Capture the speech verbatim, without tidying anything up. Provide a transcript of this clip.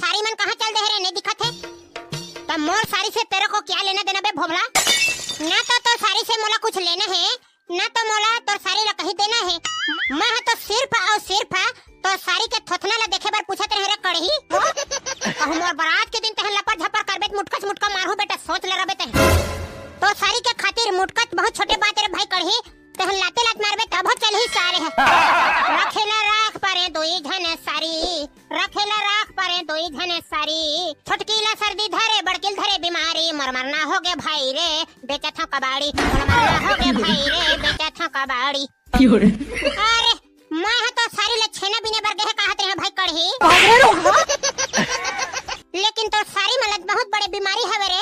सारी मन कहाँ चल दे हे रे, नहीं दिखत हे? त मोर सारी से तेरे को क्या लेना देना बे भोभला? ना तो तोर सारी से मोला कुछ लेना हे, ना तो मोला तोर सारी ला कहीं देना हे। मैं ह तो सिर्फ अउ सिर्फ तोर सारी के थोथना ला देखे बर पूछत रहे रे कड़ही। कहूँ मोर बरात के दिन तहन लपर झपर करबे त मुटका से मुटका मारहूँ बेटा, सोच ले रबे तहन। तोर सारी के खातिर मुटका त बहुत छोटे बात रे भाई कड़ही, तहन लाते लात मारबे तभो चलही सारे ह। रखेला राख परे दुई झन सारी, रखेला राख परे दुई झन सारी। छोटकी ला सर्दी धरे, बड़की ल धरे बीमारी, मोर मरना होगे भाई रे, बेचत हँव कबाड़ी, मोर मरना होगे भाई रे, बेचत हँव कबाड़ी। अरे, मैं ह तो सारी ला छेना बीने बर गे हे कहत रहे भाई कड़ही। लेकिन तोर सारी मन ला बहुत बड़े बीमारी हवे रे।